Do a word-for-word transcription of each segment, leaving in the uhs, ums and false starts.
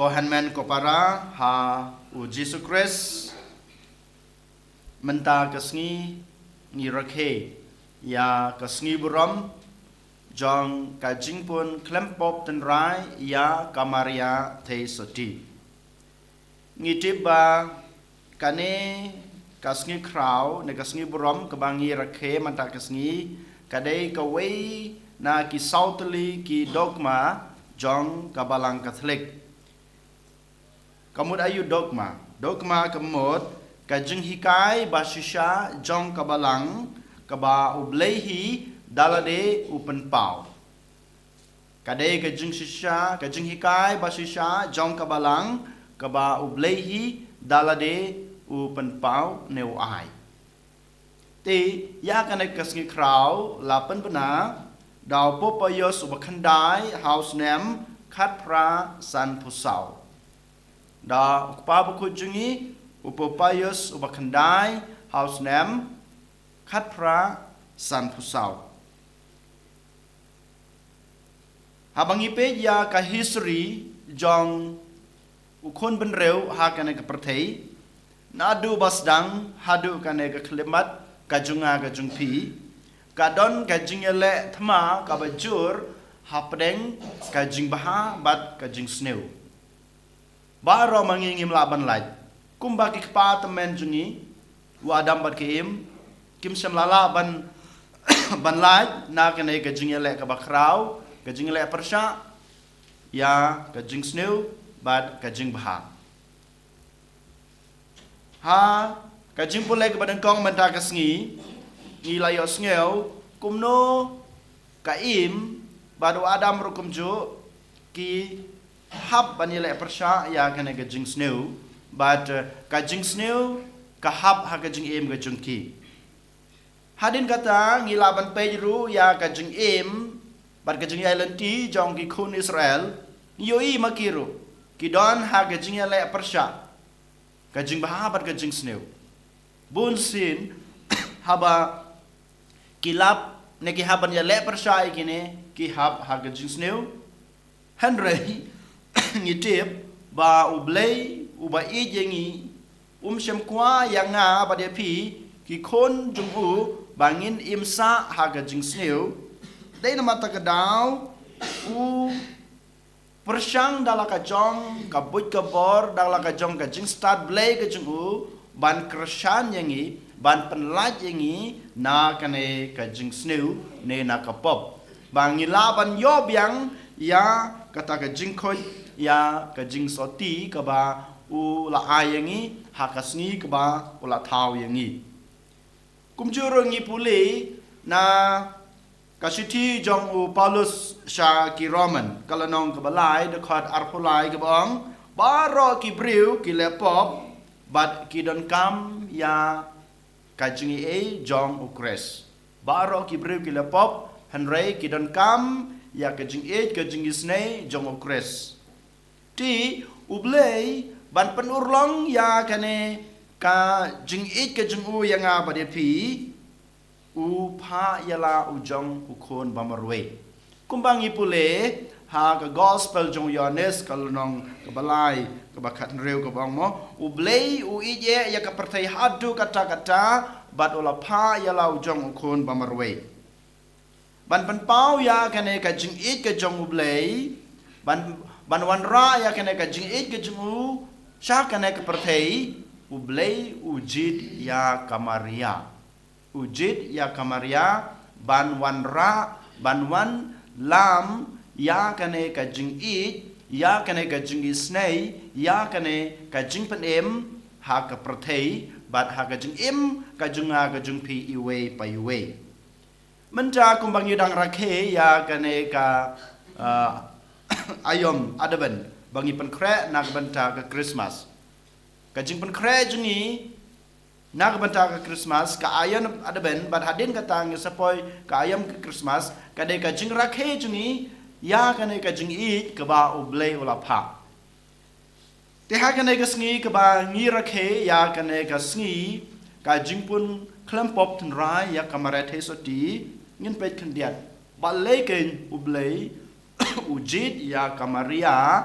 Ko hynmen ko para ha u Jisu Khrist, mynta ka sngi ngi rakhe ïa ka sngi burom jong ka jingpun khlem pop tynrai ïa ka Maria Theisotti. Ngi tip ba kane ka sngi khraw ne ka sngi burom kaba ngi rakhe mynta ka sngi ka dei kawei na ki saw tylli ki dogma jong ka Balang Katholik. Ka mut aïu dogma? Dogma ka mut ka jinghikai ba shisha jong ka Balang kaba U Blei hi da lade u pynpaw. Ka dei ka jingshisha, ka jinghikai ba shisha jong ka Balang kaba U Blei hi da lade u pynpaw ne u ai. Te ïa kane ka sngi khraw la pynbna da u Pope Pius uba khyndai ha u snem khatphra sanphew saw. Da u Kpa Bakhuid jong ngi u Pope Pius uba khyndai ha u snem khatphra sanphew saw. Haba ngi peit ïa ka history jong u khun bynriew ha kane ka pyrthei, naduh ba sdang haduh kane ka khyllipmat ka jong nga ka jong phi, ka don ka jingïaleh thma kaba jur hapdeng ka jingbha bad ka jingsniew. Baroh ma ngi ngim lah ban lait. Kumba ki kpa tymmen jong ngi, u Adam bad ka Im, kim shym la lah ban, ban lait na kane ka jingïaleh kaba khraw, ka jingïaleh pyrshah ïa ka jingsniew bad ka jingbha. Ha ka jingpule kaba nyngkong mynta ka sngi, ngi la ïohsngew kumno ka Im bad u Adam ruh kumjuh ki hap ban ïaleh pyrshah ïa kane ka jingsniew, bad, eh, ka jingsniew ka hap ha ka jingim ka jong ki. Hadien kata ngi lah ban peit ruh ïa ka jingim bad ka jingïaid lynti jong ki khun Israel, ngi ïohi ma ki ruh ki don ha ka jingïaleh pyrshah, ka jingbha bad ka jingsniew. Bun sien haba ki lap ne ki hap ban ïaleh pyrshah ïa kine, ki hap ha ka jingsniew. Hynrei ngi tip ba U Blei uba ïeit ïa ngi um shym kwah ïa nga bad ïa phi ki khun jong u ba ngin im sah ha ka jingsniew. Dei namar kata ka daw u pyrshang da la ka jong ka buit ka bor, da la ka jong ka jingstad Blei ka jong u ban kyrshan ïa ngi, ban pynlait ïa ngi na kane ka jingsniew ne na ka pop, ba ngi lah ban ïoh biang ïa kata ka jingkhuid, ïa ka jingsotti kaba u la ai ïa ngi ha ka sngi kaba u la thaw ïa ngi. Kumjuh ruh ngi pule na ka shithi jong u Paulus sha ki Roman, ka lynnong kaba lai, dkhot arphew lai, kaba ong, baroh ki briew ki leh pop bad ki donkam ïa ka jingaiei jong U Khrist. Baroh ki briew ki leh pop, hynrei ki donkam ïa ka jingïeit, ka jingisynei jong U Khrist. Te U Blei ban pynurlong ïa kane ka jingïeit ka jong u ïa nga bad ïa phi, u phah ïa la u jong u khun ba marwei. Kumba ngi pule ha ka gospel jong u Ïohannes, ka lynnong kaba lai, kaba khathynriew, kaba ong mo, U Blei u ïeit ïa ka pyrthei haduh katta katta, bad u la phah ïa la u jong u khun ba marwei. Ban pynpaw ïa kane ka jingïeit ka jong U Blei, ban, ban wanrah ïa kane ka jingïeit ka jong u sha kane ka pyrthei, U Blei u jied ïa ka Maria. U jied ïa ka Maria ban wanrah, ban wanlam ïa kane ka jingïeit, ïa kane ka jingisynei, ïa kane ka jingpynim ha ka pyrthei bad ha ka jingim ka jong nga ka jong phi iwei pa iwei. Mynta kumba ngi dang rakhe ïa kane ka, ah, aïom Advent ba ngi pynkhreh na ka bynta ka Christmas. Ka jingpynkhreh jong ngi na ka bynta ka Christmas, ka aïom Advent, bad hadien kata ngi sa poi ka aïom ka Christmas, ka dei ka jingrakhe jong ngi ïa kane ka jingïeit kaba U Blei u la phah. Te ha kane ka sngi kaba ngi rakhe ïa kane ka sngi ka jingpun khlem pop tynrai ïa ka Maria Theisotti, ngin peit khyndiat. Balei kein U Blei u jied ïa ka Maria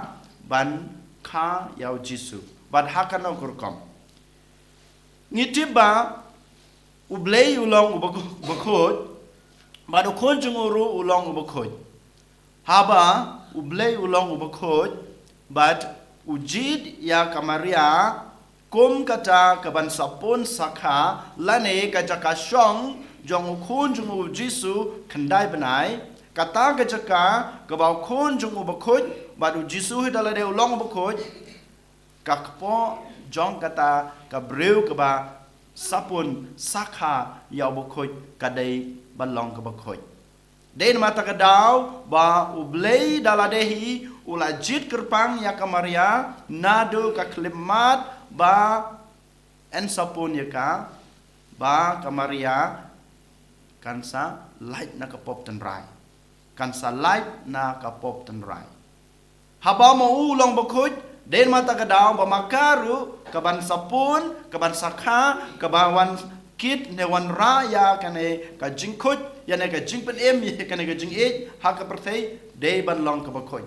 ban kha ïa u Jisu. Bad ha kano ka rukom? Ngi tip ba U Blei u long u bakhuid, bad u khun jong u ruh u long u bakhuid. Haba U Blei u long u bakhuid, bad u jied ïa ka Maria kum kata ka ban sapun sakha lane ka jaka shong jong u khun jong u Jisu khyndai bnai, kata ka jaka kaba u khun jong u bakhuid bad u Jisu hi da lade u long u bakhuid, ka kpoh jong kata ka briew kaba sapun sakha ïa u bakhuid ka dei ban long ka bakhuid. Dei namar kata ka daw ba U Blei da lade hi u la jied kyrpang ïa ka Maria naduh ka khyllipmat ba yn sapun ïa ka, ba ka Maria kan sa lait na ka pop tynrai. Kan sa lait na ka pop tynrai. Haba ma u long bakhuid, dei namar kata ka daw ba ma ka ruh ka ban sapun, ka ban sakha, ka ban wan kit ne wanrah ïa kane ka jingkhuid, ïa ne ka jingpynim, ïa kane ka jingïeit ha ka pyrthei, dei ban long ka bakhuid.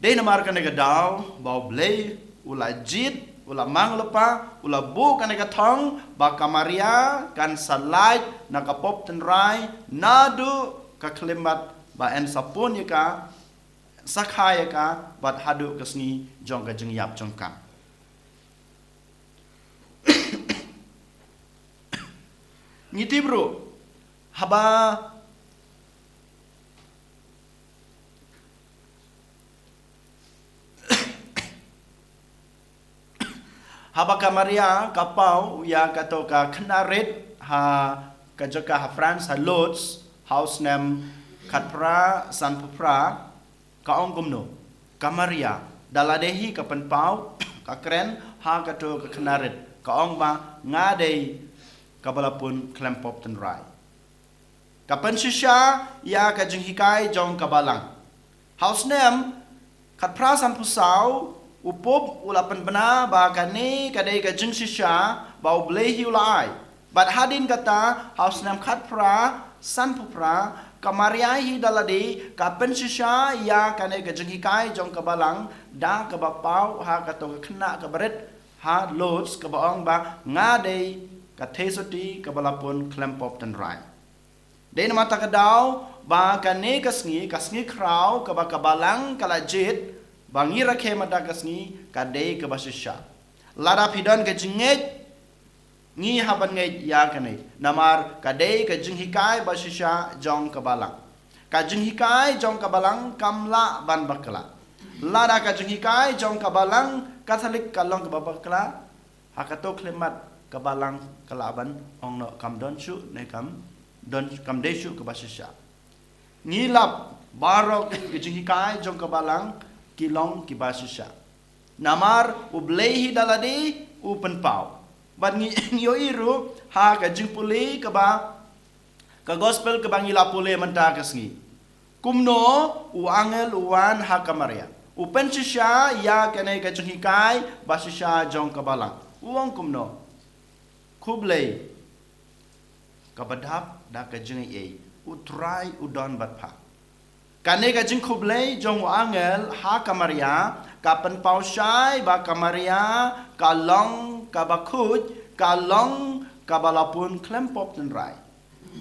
Dei namar kane ka daw ba U Blei u la jied, u la mang lypa, u la buh kane ka thong ba ka Maria kan sa lait na ka pop tynrai naduh ka khyllipmat ba yn sapun ïa ka, sakha ïa ka, bad haduh ka sngi jong ka jingïap jong ka. Ngi tip ruh, haba haba ka Maria ka paw ïa kato ka khynnah rit ha ka jaka ha France, ha Lourdes, ha u snem khatphra sanphew phra, ka ong kumno? Ka Maria da lade hi ka pynpaw, ka kren ha kato ka khynnah rit, ka ong ba nga dei kaba la pun khlem pop tynrai. Ka pynshisha ïa ka jinghikai jong ka Balang. Ha u snem khatphra sanphew saw, u Pope u la pynbna ba kane ka dei ka jingshisha ba U Blei hi u la ai. Bad hadien kata, ha u snem khatphra sanphew phra, ka Maria hi da lade ka pynshisha ïa kane ka jinghikai jong ka Balang da kaba paw ha kato ka khynnah kaba rit ha Lourdes, kaba ong ba nga dei ka theisotti kaba la pun khlem pop tynrai. Dei namar kata ka daw ba kane ka sngi, ka sngi khraw kaba ka Balang ka la jied, ba ngi rakhe mynta ka sngi, ka dei kaba shisha. Lada phi don ka jingngeit, ngi hap ban ngeit ïa kane. Namar ka dei ka jinghikai ba shisha jong ka Balang. Ka jinghikai jong ka Balang kam lah ban bakla. Lada ka jinghikai jong ka Balang Katholik ka long kaba bakla, ha kato khyllipmat ka Balang ka lah ban ong noh kam don shuh ne kam don, kam dei shuh kaba shisha. Ngi lap baroh ki jinghikai jong ka Balang ki long kiba shisha. Namar U Blei hi da lade u pynpaw. Bad ngi, ngi ïohi ruh ha ka jingpule kaba, ka gospel kaba ngi la pule mynta ka sngi, kumno u angel u wan ha ka Maria, u pynshisha ïa kane ka jinghikai ba shisha jong ka Balang. U ong kumno? Khublei, kaba dap da ka jingaiei, U Trai u don bad pha. Kane ka jingkhublei jong u angel ha ka Maria ka pynpaw shai ba ka Maria ka long kaba khuid, ka long kaba la pun khlem pop tynrai,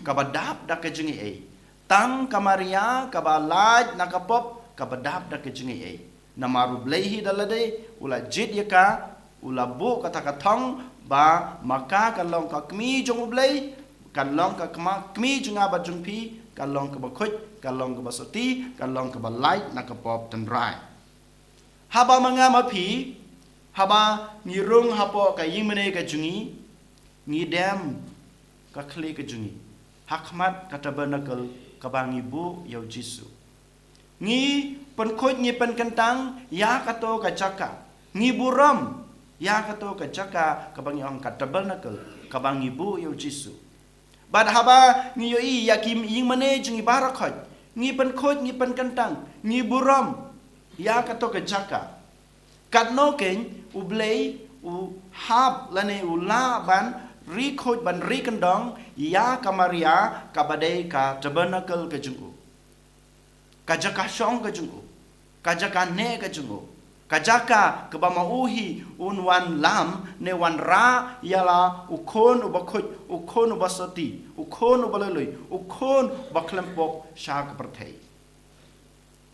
kaba dap da ka jingaiei. Tang ka Maria kaba lait na ka pop kaba dap da ka jingaiei. Namar U Blei hi da lade u la jied ïa ka, u la buh kata ka thong ba ma ka kan long ka kmie jong U Blei, kan long ka kma, kmie jong nga bad jong phi, kan long kaba khuid, kan long kaba sotti, kan long kaba lait na ka pop tynrai. Haba ma nga ma phi, haba ngi rung hapoh ka ïingmane ka jong ngi, ngi dem ka khlieh ka jong ngi ha khmat ka tabernacle kaba ngi buh ïa u Jisu. Ngi pynkhuid, ngi pynkyntang ïa kato ka jaka. Ngi burom ïa kato ka jaka kaba ngi ong ka tabernacle kaba ngi buh ïa u Jisu. Bad haba ngi ïohi ïa ki ïingmane jong ngi baroh khoit, ngi pynkhuid, ngi pynkyntang, ngi burom ïa kato ka jaka. Katno kein U Blei u hap lane u lah ban ri khuid, ban ri kyndong ïa ka Maria kaba dei ka tabernacle ka jong u, ka jaka shong ka jong u, ka jaka neh ka jong u. Ka jaka kaba ma u hi un wan lam ne wan rah ïa la u khun uba khuid, u khun uba soti, u khun uba lui lui, u khun uba khlem pop sha ka pyrthei.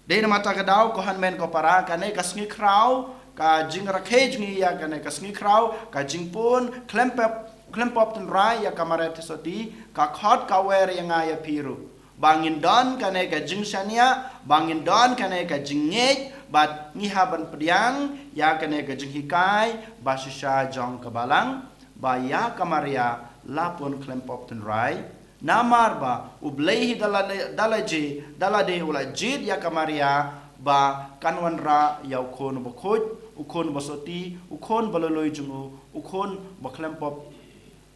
Dei namar kata ka daw, ko hynmen ko para, kane ka sngi khraw, ka jingrakhe jong ngi ïa kane ka sngi khraw, ka jingpun khlem pop, khlem pop tynrai ïa ka Maria Theisotti, ka khot ka wer ïa nga ïa phi ruh ba ngin don kane ka jingshaniah, ba ngin don kane ka jingngeit, bad ngi hap ban pdiang ïa kane ka jinghikai ba shisha jong ka Balang, ba ïa ka Maria la pun khlem pop tynrai. Namar ba U Blei hi da la, da la je, da lade u la jied ïa ka Maria ba kan wanrah ïa u khun uba khuid, u khun uba soti, u khun uba lui lui jong u, u khun uba khlem pop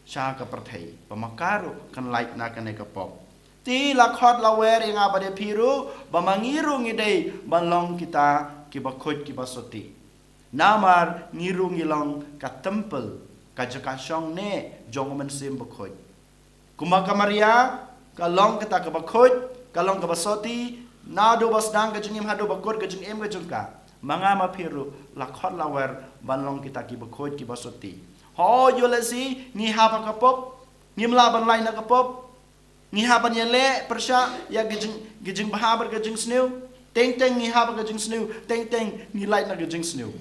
sha ka pyrthei, ba ma ka ruh kan lait na kane ka pop. Te la khot la wer ïa nga bad ïa phi ruh ba ma ngi ruh ngi dei ban long kita kiba khuid kiba soti. Namar ngi ruh ngi long ka temple, ka jaka shong ne jong u Mynsiem Bakhuid. Kumba ka Maria ka long kata kaba khuid, ka long kaba soti, naduh ba sdang ka jingim haduh ba kut ka jingim ka jong ka, ma nga ma phi ruh la khot la wer ban long kita kiba khuid kiba soti. Ho, ïoh lehse ngi hap ha ka pop, ngim lah ban lait na ka pop, ngi hap ban ïaleh pyrshah ïa ka jing, ka jingbha bad ka jingsniew. Teng teng ngi hap ka jingsniew, teng teng ngi lait na ka jingsniew.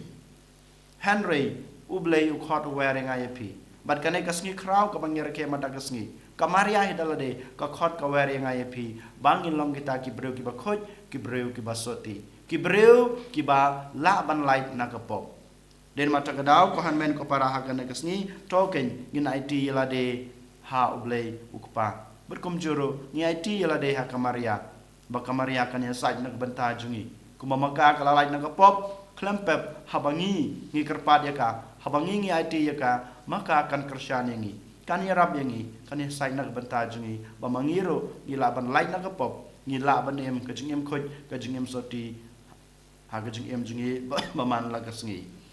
Hynrei U Blei u khot u wer ïa nga ïa phi. Bad kane ka sngi khraw kaba ngi rakhe mynta ka sngi, ka Maria hi da lade ka khot ka wer ïa nga ïa phi ba ngin long kita ki briew kiba khuid, ki briew kiba soti, ki briew kiba lah ban lait na ka pop. Dei namar kata ka daw, ko hynmen ko para, ha kane ka sngi, to keiñ ngin aiti ïa lade ha U Blei u Kpa. Bad kumjuh ruh ngi aiti ïa lade ha ka Maria, ba ka Maria kan ïasaid na ka bynta jong ngi. Kumba ma ka ka la lait na ka pop khlem pep, haba ngi ngi kyrpad ïa ka, haba ngi ngi aiti ïa ka, ma ka kan kyrshan ïa ngi, kan ïarap ïa ngi, kan ïasaid na ka bynta jong ngi, ba ma ngi ruh ngi lah ban lait na ka pop, ngi lah ban im ka jingim khuid, ka jingim soti ha ka jingim jong ngi ba, ba man la ka sngi.